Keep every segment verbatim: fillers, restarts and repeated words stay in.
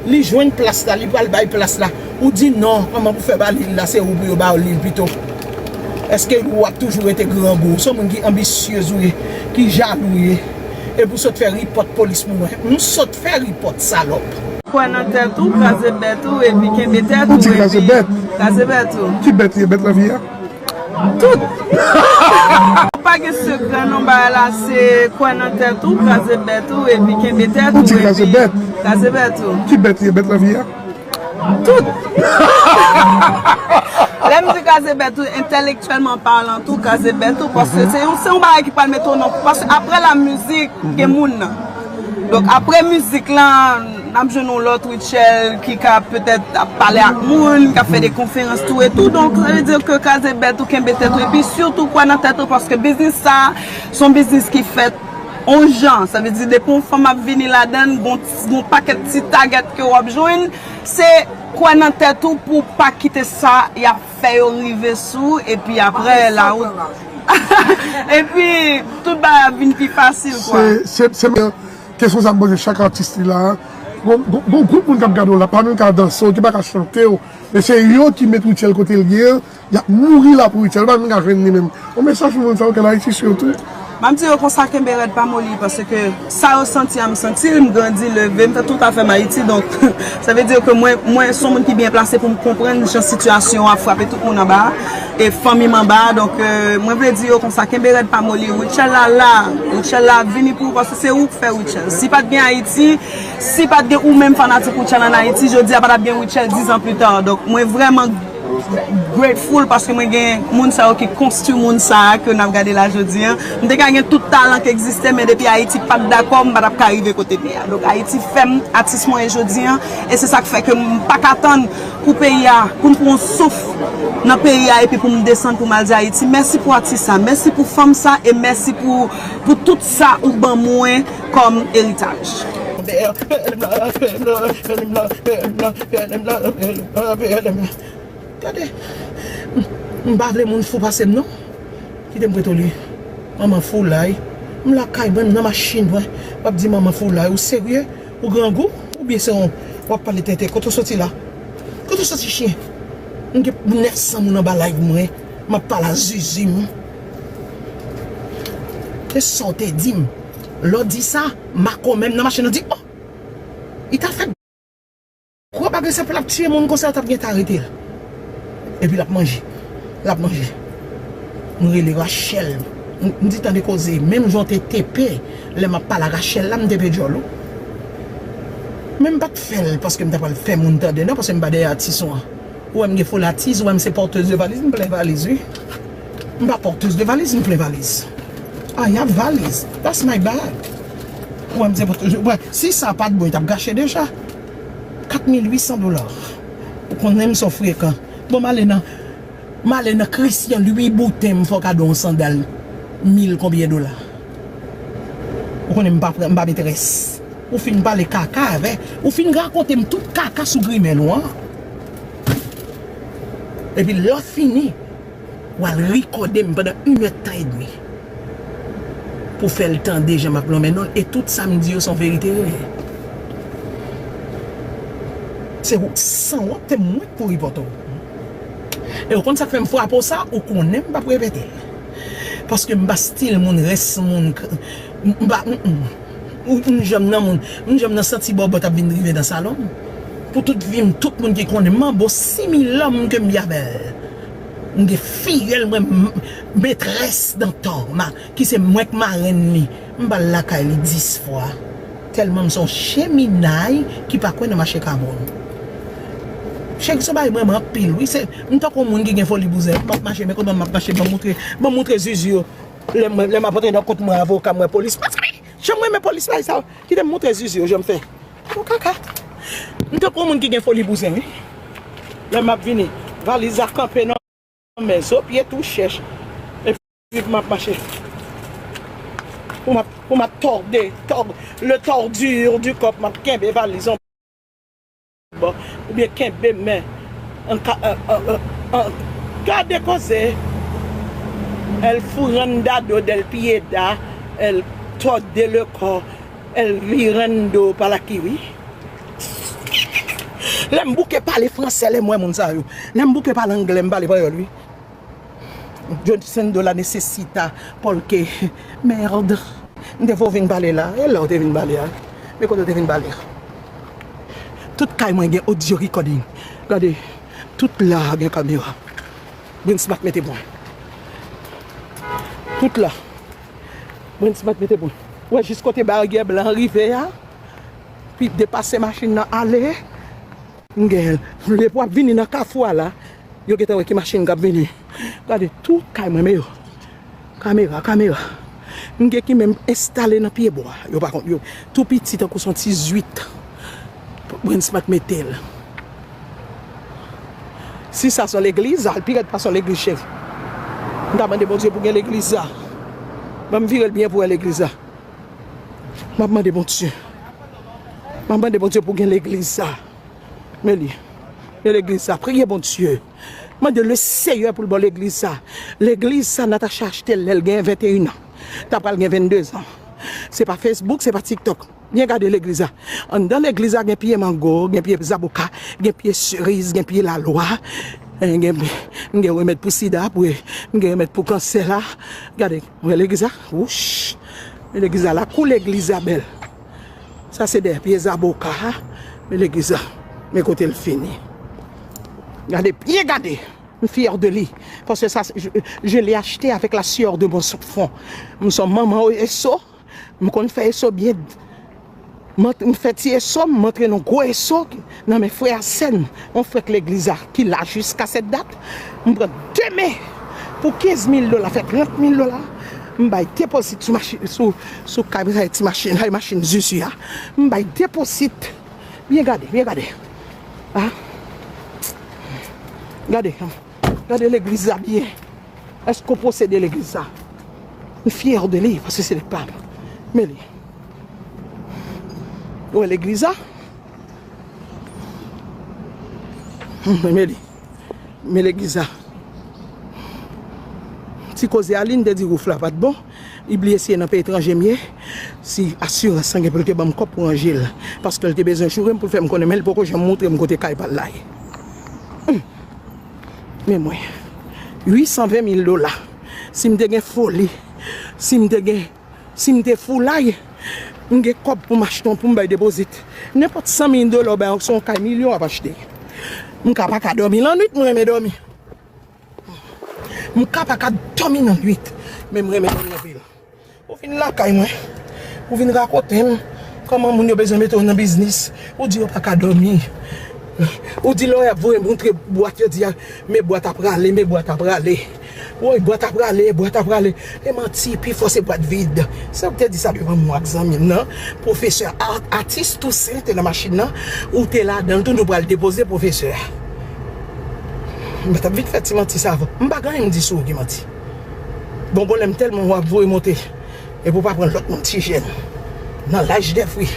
Li jwenn plas la, li pral bay plas la. Ou di non, kòman pou fè ba li l la, se ou pou yo ba w li l pito. Èske ou ap toujou rete grangou? Se yon moun ki anbisyez ou ye, ki jalou ou ye. Epi w sot fè ripòt polis pou mwen. M sot fè ripòt, salòp. Kwè nan tèt ou, kraze bèt ou, epi kenbe tèt ou, epi kraze bèt ou. Ki bèt li ye? Bèt lavi a? Tout. Pa gen sekrè non, bagay la se kwè nan tèt ou, kraze bèt ou, epi kenbe tèt ou, epi kraze bèt ou. Ki bèt li ye? Bèt lavi a? Tout. Lè m di kraze bèt ou, entèlektyèlman palan tou, kraze bèt ou, paske se yon, se yon bagay ki pral mete w nan, paske apre la mizik, gen moun nan. Donk, apre mizik lan, n ap jwenn yon lòt Rutshelle ki ka petèt ap pale ak moun, k ap fè de konferans tou e tou. Donk, sa vle di ke kraze bèt ou, kenbe tèt ou, epi sitou kwè nan tèt ou, paske biznis sa, se yon biznis ki fèt on jan. Sa vle di, depi yon fanm ap vini ladan l, gon, gon pakèt ti tagèt ke w ap jwenn. Se kwè nan tèt ou pou w pa kite sa y ap fè yo rive sou, epi apre, la ou. Epi, tout bagay ap vin pi fasil, kwa. Se, se, se, kesyon sa m poze chak atis li la. Gon, gon, gon gwoup moun k ap gade w la, pa menm ka danse w, ki pa ka chante w. Men se yo ki met Rutshelle kote l ye an, y ap mouri la pou Rutshelle, pa menm ka jwenn li menm. Yon mesaj pou moun sa yo k ann Ayiti sitou. M ap di yo konsa, kenbe rèd, pa moli, paske sa yo santi a, m santi l, m grandi, leve, m fè tout afè m Ayiti, donk, sa vle di ke mwen, mwen se yon moun ki byen plase pou m konprann jan sitiyasyon an ap frape tout moun anba a, e fanmi m anba a, donk, euh, mwen vle di yo konsa, kenbe rèd, pa moli, Rutshelle la la, Rutshelle la vini pou ou, paske se ou k fè Rutshelle. Si pa t gen Ayiti, si pa t gen ou menm fanatik Rutshelle ann Ayiti, jodi a pa t ap gen Rutshelle dizan pli ta, donk, mwen vrèman grateful paske mwen gen moun sa yo ki konstwi moun sa a ke n ap gade la jodi a. M te ka gen tout talan ki egziste, men depi Ayiti pa t dakò, m pa t ap ka rive kote m ye a. Donk, Ayiti fè m atis mwen ye jodi a, e se sa k fè ke m pa ka tann pou peyi a, pou m pran yon souf nan peyi a, epi pou m desann, pou m al di Ayiti, mèsi pou atis sa, mèsi pou fanm sa, e mèsi pou, pou tout sa ou ban mwen kòm eritaj. Gade, m, m pa vle moun fou pase m non. Kite m prete w li. Manman foulay. M lakay mwen, m nan machin mwen. W ap di manman foulay. Ou serye? Ou grangou? Oubyen se yon, w ap pale tenten? Kote w soti la? Kote w soti, chen? M gen nèf san moun anba live mwen. M ap pale a zuzu m. E sa w te di m? Lè w di sa, makomè m nan machin nan di, oh! Li ta fèt. Kwa bagay sa pou l ap tiye moun konsa, yo t ap gentan arete l. Epi l ap manje. L ap manje. M rele Rachel. M, m di tande koze. Menm jan w te tepe, lè m ap pale a Rachel la, m tepe djòl ou. Men m pa t fè l paske m ta pral fè moun tande non, paske m pa dèyè atis ou an. Ou wè m gen foli atis, ou wè m se porteuse de valise, m plen valiz, wi. M pa porteuse de valise, m plen valiz. I have valise. That's my bag. Ou wè m se porteuse, ou wè, si sa pa t bon, li t ap gache deja. Kat mil uit san dola. Ou konnen m se yon frekan. Bon, m ale nan, m ale nan Christian Louis Boutin, m fè w kado yon sandal mil konbyen dola. Ou konnen m pa pran, m pa metrès. Ou fin pale kaka avè, ou fin rakonte m tout kaka sou grimèl ou an. Epi lè w fini, w al rekòde m pandan inèdtan edmi. Pou fè l tande jan m ap lonmen non l, e tout sa m di yo se yon verite reyèl. Se ou, san wont, se mwen k pou ripòte w. E ou konn sa k fè m frape w sa, ou konnen m p ap repete l. Paske m pa stil moun, rès moun, k-, m, m pa, m, m. Ou, m janm nan moun, m janm nan santi bòbòt ap vin rive nan salon m. Pou tout vi m, tout moun ki konnen m, manbo similan m ke m ye avè l. M gen fiyèl mwen, m, metrès Dantò, ma, ki se mwen k marenn li. M ba l lakay li dis fwa. Tèlman m se yon cheminay ki pa kwè nan mache kabòn. Cheri, se yon bagay m renmen anpil, wi. Se, m tankou yon moun ki gen foli bouzen. M ap mache, men kote m ap mache, ban m moutre, ban m moutre zuzu yo. Lè m, lè m ap antre nan kont mwen, avoka m wè polis. Paske, jan m renmen polis bagay sa yo. Kite m moutre zuzu yo, jan m fè. Bon kaka. M tankou yon moun ki gen foli bouzen, wi. Lè m ap vini, valiz la kanpe nan men, zo pye tou chèch. Epi m ap mache. Pou m ap, pou m ap tòde, tòg, le tòdir du kòp, m ap kenbe valiz yon bò, oubyen kenbe men. An ka, an, an, an, an, gade koze. El furandado del piedad, el tòde le kò, el virando pa la kiwi. Lè m bouke pale fransè, lè m wè moun sa yo. Lè m bouke pale anglè, m pale panyòl, wi. Yo siendo la necesita, porque, merde. M te fè w vin pale la. E la w te vin pale a? Men kote w te vin pale a? Tout kay mwen gen audio recording. Gade, tout la gen kamera. Brensmat mete pwen. Tout la. Brensmat mete pwen. Ou wè jis kote baryè blan rive a? Pi depase machin nan ale. M gen, lè pou ap vini nan kafou a la, yo gentan wè ki machin k ap vini. Gade, tout kay mwen, men yo. Kamera, kamera. M gen ki menm enstale nan pyebwa. Yo pa konn, yo tou piti tankou se yon ti zwit. Brensmat mete l. Si sa se yon legliz, sa pi rèd pase yon legliz, cheri. M ta mande Bondye pou gen legliz sa. Ban m vire l byen pou wè legliz sa. M ap mande Bondye. M ap mande Bondye pou gen legliz sa. Men li. Men legliz sa. Priye Bondye. Mande le Seyè pou l ba w legliz sa. Legliz sa, Natacha achte l lè l gen venteyen an. Ta pral gen vennde zan. Se pa Facebook, se pa TikTok. Byen gade legliz la. Anndan legliz la, gen pye mango, gen pye zaboka, gen pye seriz, gen pye lalwa. Eh, gen, m gen remèd pou sida, pou, m gen remèd pou kansè la. Gade, wè legliz la? Wouch! Men legliz la, lakou legliz la bèl. Sa se dèyè pye zaboka, ha? Men legliz la. Men kote l fini. Gade, byen gade. M fyè de li. Paske sa, je, je l'ai acheté avec la sueur de mon front. M se yon manman eso. M konn fè eso byen. M ant-, m fè ti eso, m antre nan gwo eso nan men frè a sè m. Yon frè k legliz la ki la jiska sèt dat. M pran de men pou kenz mil dola, fè trant mil dola. M bay depozit sou machin, sou, sou kay, ti machin, hay machin Zuzu a. M bay depozit. Byen gade, byen gade. Ah. Gade, gade legliz la byen. Èske w posede legliz sa? M fyè de li, paske se li k pa m. Men li. Ou wè legliz la? Men li. Men legliz la. Ti koze Aline te di wouf la pa t bon. Li bliye si e nan peyi etranje m ye. Si asirans lan gen pou l te ban m kòb pou ranje l. Paske l te bezwen joure m pou l fè m konnen, men li poko janm montre m kote kay pa l la ye. Humm. Men mwen, uit san ven mil dola. Si m te gen foli, si m te gen, si m te foulay, m gen kòb pou m achte yon, pou m bay depozit. Nenpòt san mil dola w bay, se yon kay milyon w ap achte. M ka pa ka dòmi lannwit, m renmen dòmi. M ka pa ka dòmi nan nwit, men m renmen dòmi anpil. Ou vin lakay mwen, ou vin rakonte m kòman moun yo bezwen mete w nan biznis, ou di yo pa ka dòmi. Ou di lè w ap voye montre bwat, yo di a, men bwat ap rale, men bwat ap rale. Woy, bwat ap rale, bwat ap rale. E manti, pifò se bwat vid. Se ou k te di sa devan mwen ak zanmi m nan. Pwofesè a-, atis Tousen te nan machin nan. Ou te ladan l tou, nou pral depoze pwofesè a. M pa t ap vin fè ti manti sa avè w. M pa gen anyen m di sou ou ki manti. Bon, gon lè m tèlman w ap voye monte. Epi w pa pran lòt moun ti jèn. Nan laj Jeffrey.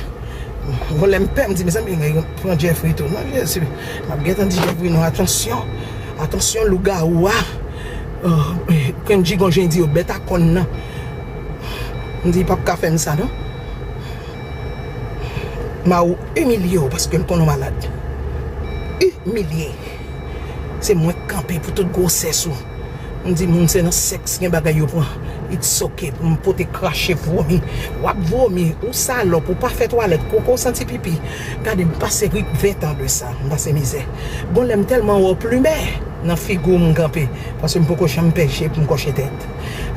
Gon lè m pè, m di, mezanmi, pran Jeffrey tou. Non, Jezi. M ap gentan di Jeffrey, non, atansyon. Atansyon, lougawou a. Oh, Kendji gon jan di yo bèt a kòn nan. M di, l p ap ka fè m sa, non. Mawo imilye w paske l konnen w malad. Imilye. Se mwen k kanpe pou tout gwosès ou. M di moun se nan sèks gen bagay yo pran. It's ok pou m pote krache, vomi. W ap vomi, ou salòp, ou pa fè twalèt, koko w santi pipi. Gade, m pase ri ventan de sa, m pase mizè. Gon lè m tèlman wè w plimen nan figi w m kanpe, paske m poko janm pèche pou m kòche tèt.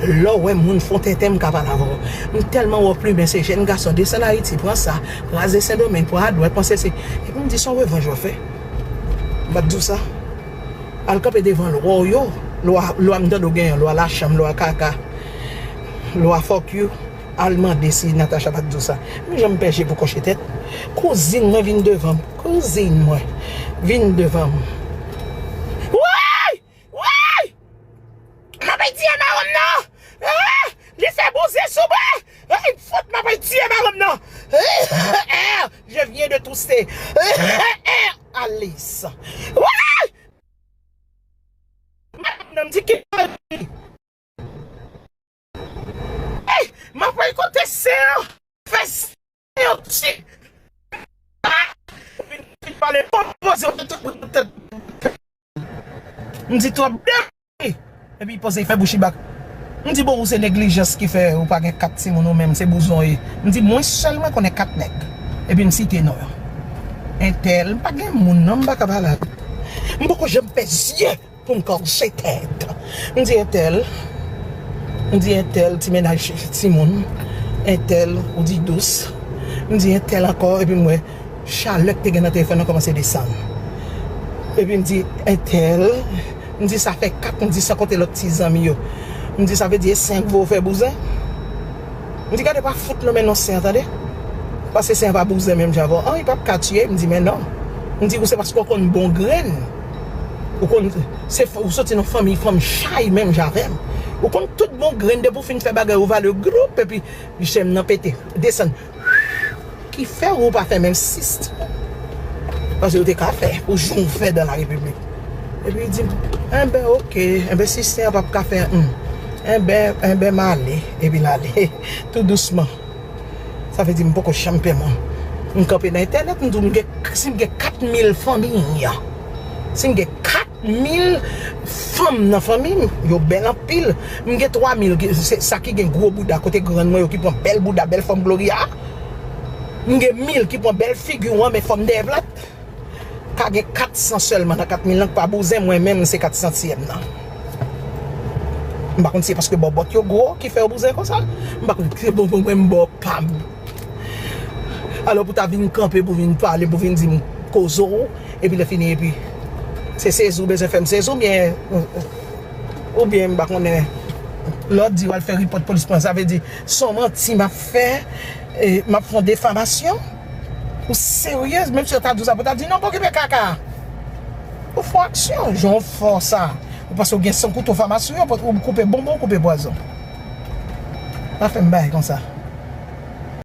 Lè w wè moun fon tenten, m ka pale avè w. M tèlman wè w plimen, se jèn gason, desann Ayiti, pran sa, kraze Sendomeng, pran adwèt, panse se, epi m di se yon revanj w ap fè. M pa t di w sa. Al kanpe devan lwa w yo. Lwa, lwa m tande w genyen, lwa lachanm, lwa kaka, lwa fuck you. Al mande si Natacha pa t di w sa. Men jan m pèche pou kòche tèt. Kouzin mwen vin devan m. Kouzin mwen vin devan m. Woy! Woy! M ap tiye marom nan! Ah! Li fè bouzen sou mwen! Ay, fout, m ap tiye marom nan! Je viens de tousser. Alice. Woy! Madanm di ki Ey, m ap pran kote sen an. Fè sen an ti. Ah! pale, pa poze w tèt. M di twòp de. Epi poze fè bouch li bak. M di bon, ou se neglijans ki fè ou pa gen kat timoun, ou menm se bouzon w ye. M di mwen sèl mwen konnen kat nèg. Epi m site non yo. Entèl, m pa gen moun non, m pa ka pale ak. M poko janm pè zye pou m kòrse tèt. M di entèl, m di entèl ti mennaj timoun, entèl ou di dous. M di entèl ankò, epi m wè chalè k te gen nan telefòn nan kòmanse desann. Epi m di entèl, m di sa fè kat, m di san konte lòt ti zanmi yo. M di sa vle di e senk vo fè bouzen. M di gade pa fout nan men non sen an tande. Paske sen an pa bouzen menm jan avè w. An, li p ap ka tiye, m di men non. M di ou se paske w konn bon grenn. Ou konn se ou soti nan fanmi fanm chay menm jan avè m. Ou konn tout bon grenn depi w fin fè bagay ou vale group epi jèm nan pete. Desann. Ki fè ou pa fè menm sis. Paske ou te ka fè pou jou ou fè dan la repiblik. Epi li di m, enben oke, enben sis an p ap ka fè anyen. Enben, enben m ale. Epi l ale. Tou dousman. Sa vle di m poko janm pè mwen. M kanpe nan entènèt, m di w m gen, si m gen kat mil fanmi, si m gen kat mil fanm nan fanmi m, yo bèl anpil. M gen twa mil, se sa ki gen gwo bouda kote grann mwen yo ki pran bèl bouda, bèl fòm Gloria. M gen mil ki pran bèl figi w an, men fòm dèyè plat. Ka gen kat san sèlman nan kat mil lan k pa bouzen, mwen menm se kat santyèm nan. M pa konn si se paske bòbòt yo gwo ki fè yo bouzen konsa. M pa konn ki se bonbon mwen m bò pa m. Alò pou ta vin kanpe, pou vin pale, pou vin di m koze w, epi lè fini, epi se sezi w bezwen fè m sezi w, byen, oubyen m pa konnen, lè w di w al fè ripòt polis pran, sa vle di se yon manti m ap fè, e, m ap fè yon defamasyon? Ou serye? Menm si yo ta di w sa, pou ta di non, pa okipe kaka. Ou fè yon aksyon, jan w fè sa. Ou panse w gen san kouto famasyon, ou koupe bonbon, ou koupe pwazon. Pa fè m bagay konsa.